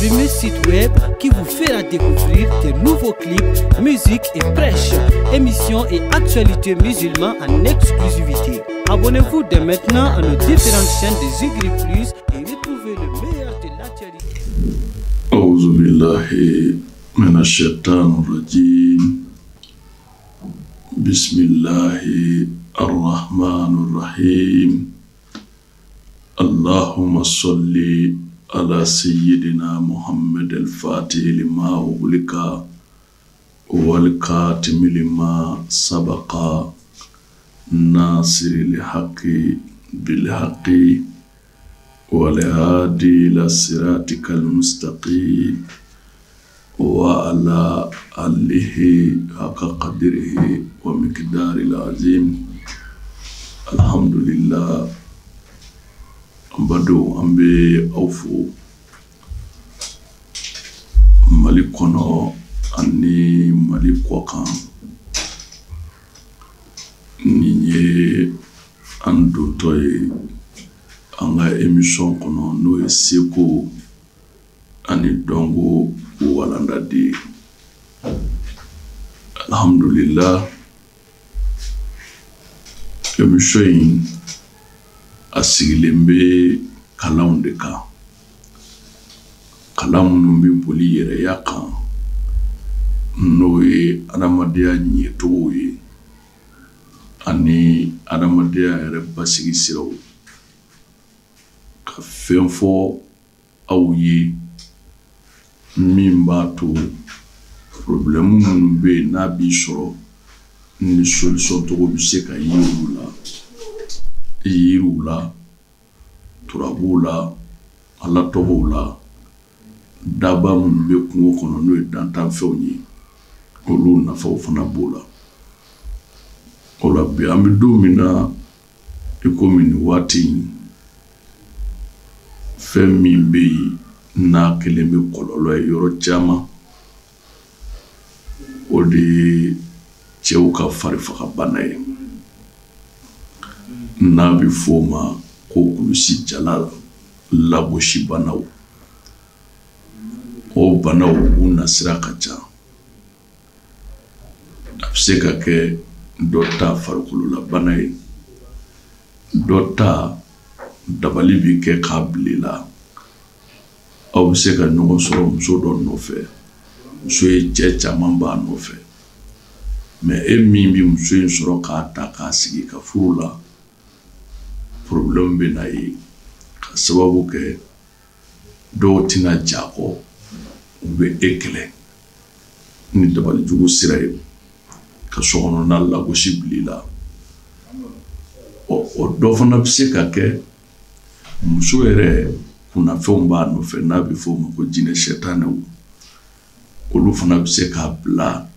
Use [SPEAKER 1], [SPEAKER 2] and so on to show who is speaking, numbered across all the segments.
[SPEAKER 1] premier site web qui vous fera découvrir de nouveaux clips, musique et prêches, émissions et actualités musulmanes en exclusivité. Abonnez-vous dès maintenant à nos différentes chaînes de Zigri Plus et retrouvez le meilleur de l'actualité.
[SPEAKER 2] أعوذ بالله من الشيطان الرجيم بسم الله الرحمن الرحيم اللهم صل على سيدنا محمد الفاتح لما أغلق والكاتم لما سبق ناصر الحق بالحق والهادي إلى صراطك المستقيم وعلى آله حق قدره ومقدار العظيم الحمد لله. An badenw, an bɛ aw fo Mali kɔnɔ ani Mali kɔkan. Nin ye an dontɔ ye an ka émission kɔnɔ, n'o ye seko ani dɔnko walanda de ye. Alhamdulillah, émission in a sigilen bɛ kalanw de kan, kalan minnu bɛ boli yɛrɛya kan, n'o ye adamadenya ɲɛcogow ye ani adamadenya yɛrɛ basigi siraw, ka fɛn fɔ aw ye min b'a to problème minnu bɛ yen n'a b'i sɔrɔ, ni solution cogo bɛ se ka ye olu la, yiriw la, turabuw la, Ala tɔgɔw la, daba minnu bɛ kungo kɔnɔ, n'o ye dantanfɛnw ye, olu nafaw fana b'o la. O la bi, an bɛ don min na i komi nin waati in, fɛn min bɛ yen n'a kɛlen bɛ kɔlɔlɔ ye yɔrɔ caman, o de ye cɛw ka farifagabana ye, n'a bɛ f'o ma ko kulusi jala lagosi banaw. O banaw, u nasira ka ca. A bɛ se ka kɛ dɔ ta farikololabana ye, dɔ ta dabali bɛ kɛ k'a bila i la. Aw bɛ se ka ɲɔgɔn sɔrɔ muso dɔ nɔfɛ, muso ye cɛ caman b'a nɔfɛ, mais e min bɛ muso in sɔrɔ k'a ta k'a sigi ka furu la, problème bɛ na ye ka sababu kɛ dɔw tɛna ja kɔ, u bɛ e kɛlɛ ni dabalijugu sira ye ka sokɔnɔna lagosi bila i la. Ɔ, o dɔ fana bɛ se ka kɛ muso yɛrɛ kunnafɛnw b'a nɔfɛ, n'a bɛ f'o ma ko jinɛ sɛtanɛw, olu fana bɛ se k'a bila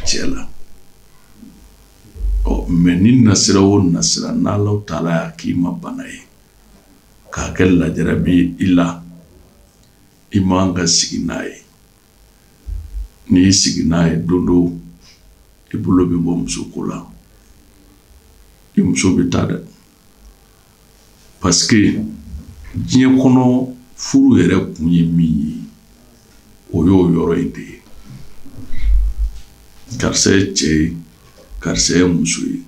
[SPEAKER 2] cɛ la. Ɔ, mais ni nasira o nasira, n'Alahu taala y'a k'i ma bana ye k'a kɛ lajarabi i la, i man ka sigi n'a ye. N'i y'i sigi n'a ye, don dɔ i bolo bɛ bɔ muso ko la, i muso bɛ taa dɛ, parce que diɲɛ kɔnɔ furu yɛrɛ kun ye min ye, o y'o yɔrɔ in de ye. Karisa ye cɛ ye, karisa ye muso ye.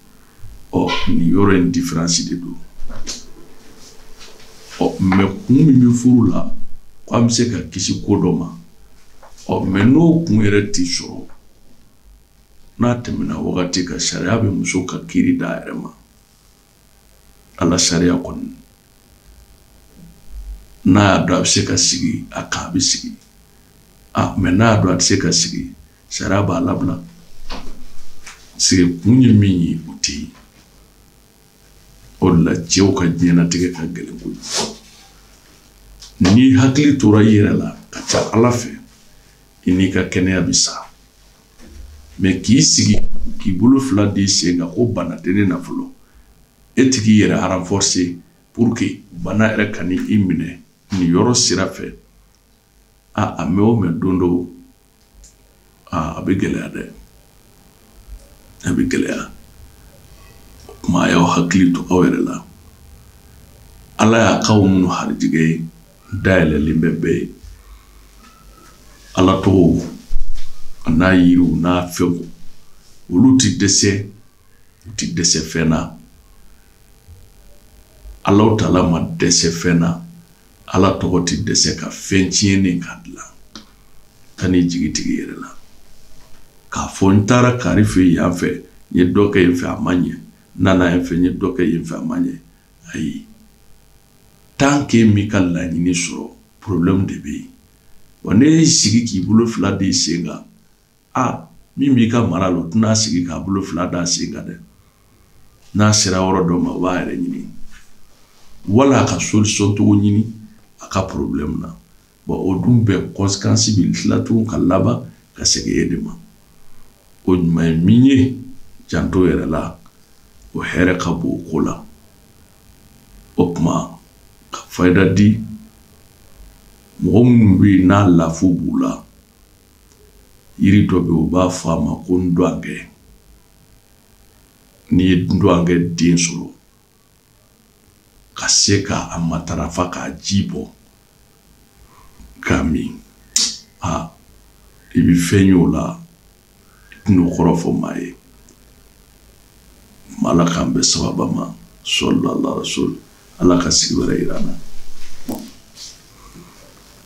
[SPEAKER 2] Ɔ, nin yɔrɔ in différence de don. Ɔ, mais kun min bɛ furu la, ko an bɛ se ka kisi ko dɔ ma, ɔ, mais n'o kun yɛrɛ ti sɔrɔ, n'a tɛmɛna wagati kan, sariya bɛ muso ka kiiri d'a yɛrɛ ma. Ala sariya kɔni, n'a y'a dɔn a bɛ se ka sigi a kan, a bɛ sigi a, mais n'a y'a dɔn a tɛ se ka sigi, sariya b'a labila. Sigi kun ye min ye, o tɛ yen. O de la cɛw ka diɲɛlatigɛ ka gɛlɛn kojugu. N'i hakili tora i yɛrɛ la, ka ca Ala fɛ, i n'i ka kɛnɛya bɛ sa. Mais k'i sigi k'i bolo fila di sen kan ko bana tɛ ne na fɔlɔ, e ti k'i yɛrɛ renforcer pour que bana yɛrɛ ka i minɛ nin yɔrɔ sira fɛ, a a mɛn o mɛn, don dɔw a bɛ gɛlɛya dɛ, a bɛ gɛlɛya. O kuma, a y'aw hakili to aw yɛrɛ la. Ala y'a k'aw minnu harijigɛ ye, dayɛlɛlen bɛ bɛɛ ye. Ala tɔgɔw a n'a yiriw n'a fɛnw, olu ti dɛsɛ, u ti dɛsɛ fɛn na. Alahu taala ma dɛsɛ fɛn na, Ala tɔgɔ ti dɛsɛ ka fɛn tiɲɛnen ka dilan. Kan'i jigi tigɛ i yɛrɛ la k'a fɔ n taara kari fɛ yan fɛ, n ye dɔ kɛ yen fɛ, a ma ɲɛ, n nana yen fɛ, n ye dɔ kɛ yen fɛ, a ma ɲɛ. Ayi, tant que m'i ka laɲini sɔrɔ, problème de bɛ yen. Wa n'e y'i sigi k'i bolo fila d'i sen kan, a min b'i ka mara la, o tɛna sigi k'a bolo fila d'a sen kan dɛ. N'a sera yɔrɔ dɔ ma, o b'a yɛrɛ ɲini wala a ka solution cogo ɲini a ka problème na. Bon, o dun bɛɛ conséquence bɛ tila tugun ka laban ka segin e de ma. O ɲuman ye min ye, janto yɛrɛ la, o hɛrɛ ka bon o ko la. O tuma ka fayida di mɔgɔ minnu bɛ yen n'a lafu b'u la, yiri dɔ bɛ yen, u b'a fɔ a ma ko ndɔnkɛ. N'i ye ndɔnkɛ den sɔrɔ ka se k'a matarafa k'a ji bɔ k'a min, a i bɛ fɛn ye o la, i tɛn'o kɔrɔ fɔ maa ye. Ala k'an bɛn sababa ma. Sɔlala rasul. Ala ka sigi wɛrɛ yira an na.